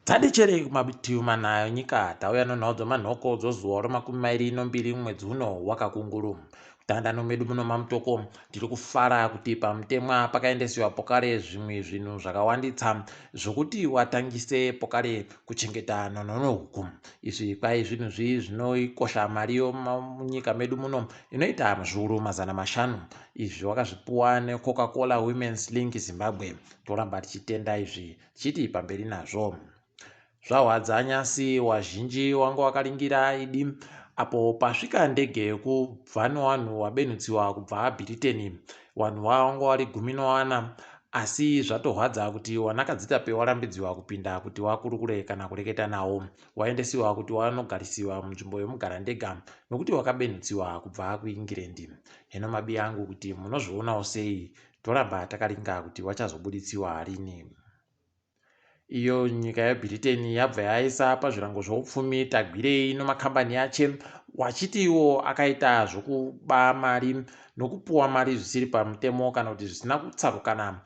Tadichere kumativi mana enyika tauya nenhau dzemanhoko dzezuva remakumi mairi nombiri mwedzi uno waKakunguru. Mutandano medu muno maMutoko tiri kufara kuti pamutemwa pakaendesiwa pokare zvimwe zvinhu zvakawanditsa zvokuti watangise pokare kuchengeta nono nohuku. Izvi kwai zvinhu zvi zvinoikosha mari yomunyika medu muno inoita zviuru 500. Izvi wakazvipuwa neCoca-Cola Women's Link Zimbabwe. Toramba tichitenda izvi tichiti pamberi nazvo. Zvahwadza nyasi wazhinji wanga wakaringira idi apo pasvika ndege yekubva newanhu wabenutsiwa kubva Bhiriteni. Wanhu wanga wari gumi nowana asi zvatohwadza kuti wanakadzitape warambidziwa kupinda kuti wakurukure kana kureketa nawo. Waendesiwa kuti wanogarisiwa munzvimbo yomugarandega nokuti wakabenutsiwa kubva kuIngirendi. Heno mabi angu kuti munozvionawo sei toramba takaringa kuti wachazobuditsiwa rini. Iyo nyika yeBritain yabva yaisa pazvirango zvoupfumi Tagwirei nomakambani ache wachiti iwo akaita zvokuba mari nokupuwa mari zvisiri pamutemo kana kuti zvisina kutsarukana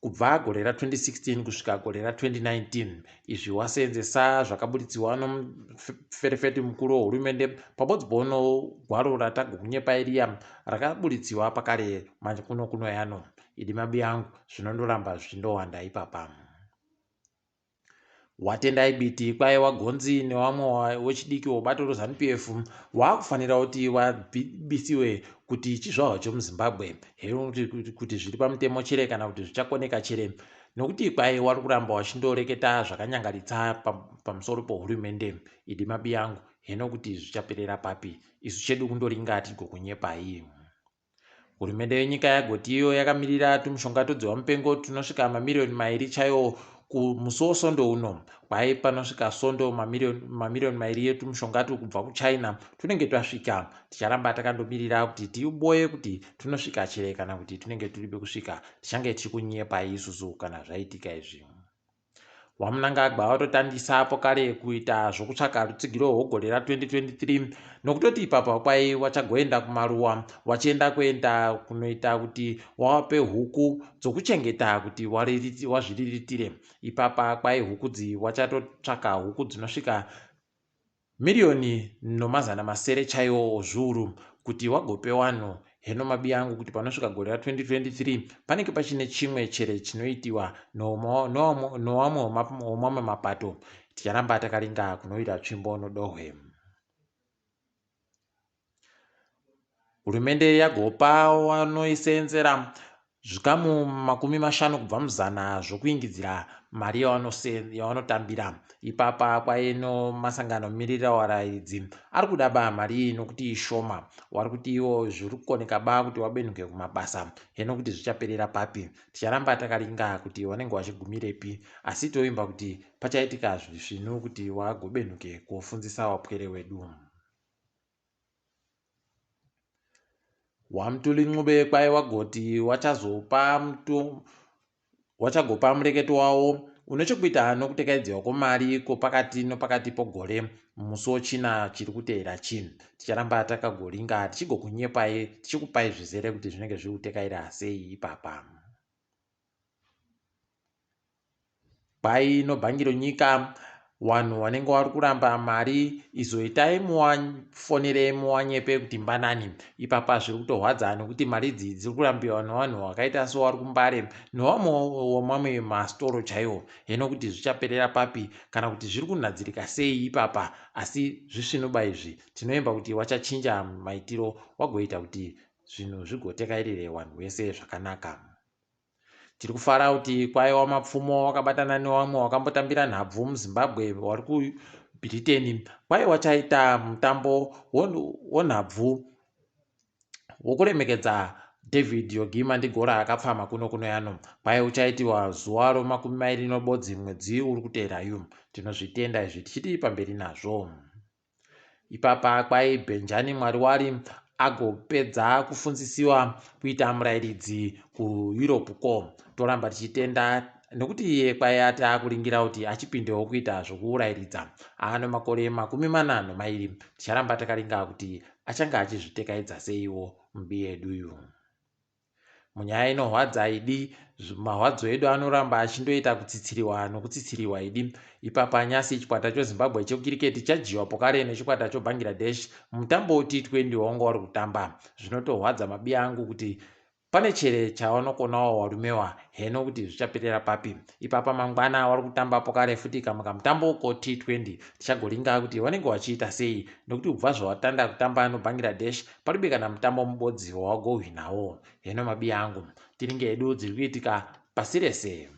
kubva gore ra2016 kusvika gore ra2019. Izvi waseenzesa zvakaburitsiwa nomuferefeti mukuru wehurumende pabodzipo nogwaro ratagokunyepai riya rakaburitsiwa pakare manje kuno kuno yano. Idi mabi angu zvinondoramba zvichindowanda ipapa. WaTendai Biti kwai waGonzi newamwe wechidiki webato reZanu PF waakufanira kuti wabisiwe kuti chizvarwa chemuZimbabwe here kuti zviri pamutemo chere kana kuti zvichakoneka chere nokuti kwai wari kuramba wachindoreketa zvakanyangaritsa pamusoro pohurumende. Idi mabi angu heno kuti zvichaperera papi isu chedu kundoringa tigokunyepai. Hurumende yenyika yagoti iyo yakamirira tumushonga todziwa mupengo tunosvika mamiriyoni mairi chaiwo kumusi wosondo uno. Kwai panosvika sondo mamiriyoni mairi etumushonga tu kubva kuChina tunenge twasvika. Ticharamba takandomirira kuti tiboye kuti tunosvika chere kana kuti tunenge turi pekusvika. Tichange tichikunyepai isusu kana zvaitika izvi. VaMnangagwa vatotangisa pokare kuita zvokutsvaka rutsigiro rwegore ra2023 nokutoti ipapa kwai wachagoenda kumaruwa wachienda kuenda kunoita kuti wawape huku dzokuchengeta kuti wazviriritire. Ipapa kwai huku dzi wachatotsvaka huku dzinosvika miriyoni nomazana masere chaiwo ozviuru kuti wagope wanhu. Heno mabi angu kuti panosvika gore ra2023 panenge pachine chimwe chere chinoitiwa nowamwe womamwe mapato. Ticharamba takaringa kunowira tsvimbo nodohwe. Hurumende yagopa wanoiseenzera zvikamu 50 kubva muzana zvokuingidzira mari yavanotambira. Ipapa kwaino masangano mirira warairidzi ari kuda ba mari iyi nokuti ishoma. Wari kuti iwo zviri kukoneka ba kuti wabenuke kumabasa. Heno kuti zvichaperera papi. Ticharamba takaringa kuti wanenge wachigumirepi asi toimba kuti pachaitika zvisvinu kuti wagobenuke kofundzisa wapwere wedu. WaMtuli Ncube kwai wagoti wachazopa wachagopa mureketo wawo une chekuita nokutekaidziwa kwemari kwopakati nopakati pogore musi woChina chiri kuteera chi. Ticharamba takagoringa tichigokunyepai tichikupai zvizere kuti zvinenge zviri kutekaira sei ipapa. Kwai nobhangi ronyika wanhu wanenge wari kuramba mari izoitai muwafonere muwanyepe kuti mbanani. Ipapa zviri kutohwadza nekuti mari idzi dziri kurambiwa nevanhu vakaita sewari kuMbare newamwe wemamwe masitoro chaiwo. Heno kuti zvichaperera papi kana kuti zviri kunhadzirika sei ipapa asi zvisvinuba izvi. Tinoimba kuti wachachinja maitiro wagoita kuti zvinhu zvigotekairire wanhu wese zvakanaka. Tiri kufara kuti kwaiwa Mapfumo wakabatana newamwe wakambotambira nhabvu muZimbabwe wari kuBritain kwai wachaita mutambo wonhabvu wokuremekedza David Yogi Mandigora akapfama kuno kuno yano. Kwai uchaitiwa zuva romakumi mairi nobodzi mwedzi uri kuteera yu. Tinozvitenda izvi tichiti pamberi nazvo. Ipapa kwai Bhenjani Mwariwari agopedza kufundzisiwa kuita murairidzi kuEurope ko. Toramba tichitenda nekuti iye kwai ati akuringira kuti achipindewo kuita zvokurairidza. Aano makore 42. Ticharamba takaringa kuti achange achizvitekaidza seiwo mubi yeduyu. Munyaya inohwadza idi, mahwadzo edu anoramba achindoita kutsitsiriwa nokutsitsiriwa idi. Ipapa nyasi chikwata choZimbabwe chekiriketi chadyiwa pokare nechikwata choBangladesh mumutambo weT20 wawanga uri kutamba. Zvinotohwadza mabiya angu kuti pane chere chavanokonawo warumewa heno kuti zvichaperera papi. Ipapa mangwana wari kutamba pokare futi kamwe kamutambo ko T20 tichagoringa kuti vanenge vachiita sei nokuti kubva zvawatanda kutamba noBangladesh paribe kana mutambo mubodzi wawagohwinawo. Heno mabiya angu tiringe hedu dziri kuitika pasi rese.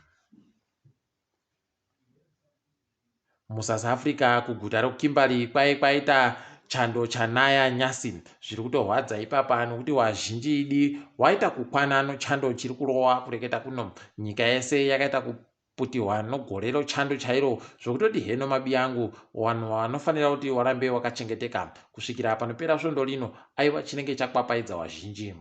MuSouth Africa kuguta reKimberley kwai kwaita chando chanaya nyasi zviri kutorwadza ipapa nokuti wazhinji idi waita kukwana nochando chiri kurowa kureketa kuno nyika yese yakaita kuputihwa nogore rochando chairo zvokutoti heno mabi angu wanhu wanofanira kuti warambe wakachengeteka kusvikira panopera svondo rino aiwa chinenge chakwapaidza wazhinji.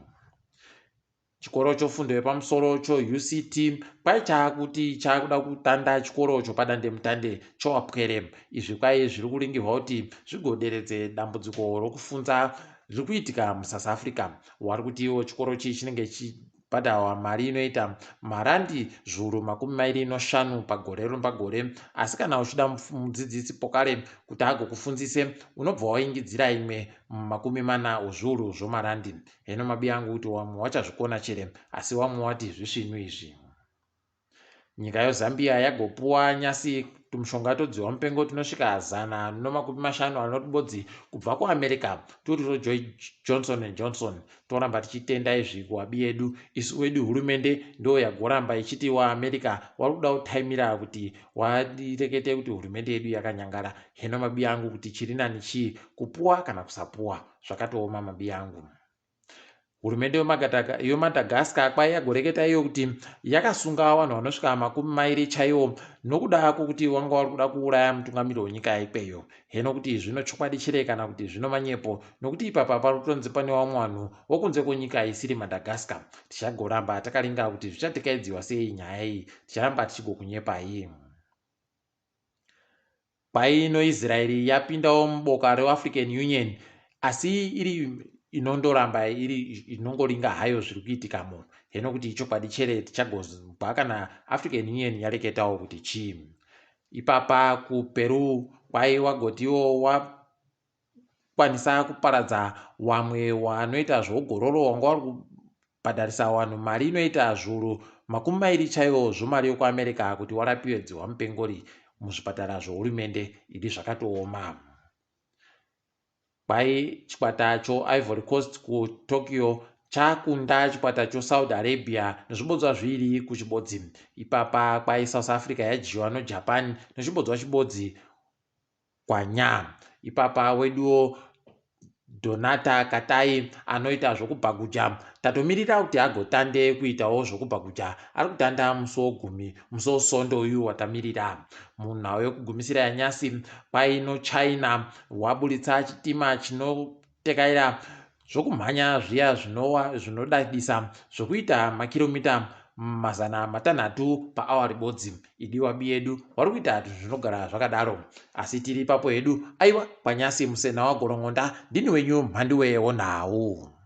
Chikoro chofundo yepamusoro choUCT kwai chaakuti chaakuda kutanda chikoro chopadandemutande choapwere. Izvi kwai zviri kuringirwa kuti zvigoderedze dambudziko rokufunza riri kuitika muSouth Africa. Wari kutiwo chikoro chi chinenge chichibhadharwa mari inoita marandi zviuru 25 pagore pagore asi kana uchida mudzidzisi pokare kuti agokufunzise unobva waingidzira imwe 40 ozviuru zvomarandi. Heno mabi angu kuti wamwe wachazvikona chere asi wamwe wati zvisvinu izvi. Nyika yoZambia yagopuwa nyasi tumushonga todziwa mupengo tunosvika 150 anotibodzi kubva kuAmerica turi roJohnson and Johnson. Toramba tichitenda izvi kuwabi yedu isu wedu hurumende ndo yagoramba ichiti waAmerica wari kuda kutaimira kuti wadirekete kuti hurumende yedu yakanyangara. Heno mabi angu kuti chiri nani chii kupuwa kana kusapuwa zvakatooma mabi angu. Hurumende yeMadagascar kwai yagoreketa iyo kuti yakasunga vanhu vanosvika 20 chaiwo nokuda kwokuti wanga wari kuda kuuraya mutungamiri wenyika yaikweyo. Heno kuti zvino chokwadi chire kana kuti zvino manyepo nokuti ipapa pari kutonzi pane vamwe vanhu vokunze kwenyika isiri Madagascar. Tichagoramba takaringa kuti zvichatekaidziwa sei nyaya iyi ticharamba tichigokunyepai. Kwaino Israeri yapindawo muboka reAfrican Union asi iri inondoramba iri inongoringa hayo zviri kuitikamo. Heno kuti ichokwadi chere tichagozwa kana African Union yareketawo kuti chii. Ipapa kuPeru kwai wagotiwo wakwanisa kuparadza wamwe wanoita zvougororo wanga wari kubhadharisa wanhu mari inoita zviuru 20 chaiwo zvomari yokuAmerica kuti warapiwe dzihwa mupengori muzvipatara zvohurumende idi zvakatooma. Kwai chikwata choIvory Coast kuTokyo chakunda chikwata choSaudi Arabia nezvibodzwa zviiri kuchibodzi. Ipapa kwai South Africa yadyiwa noJapan nechibodzwa chibodzi kwanya. Ipapa weduwo Donata Katai anoita zvokubhaguja tatomirira kuti agotande kuitawo zvokubhaguja ari kutanda musi wogumi musi wosondo uyu watamirira. Munhau yekugumisira yanyasi kwaino China waburitsa chitima chinotekaira zvokumhanya zviya zvinodadisa zvokuita makiromita 600 paawa ribodzi. Idiwa biyedu wari kuita zvinogara zvakadaro asi tiri ipapo hedu aiwa kwanyasi musena wagorongonda ndini wenyu mhanduwe wonhau.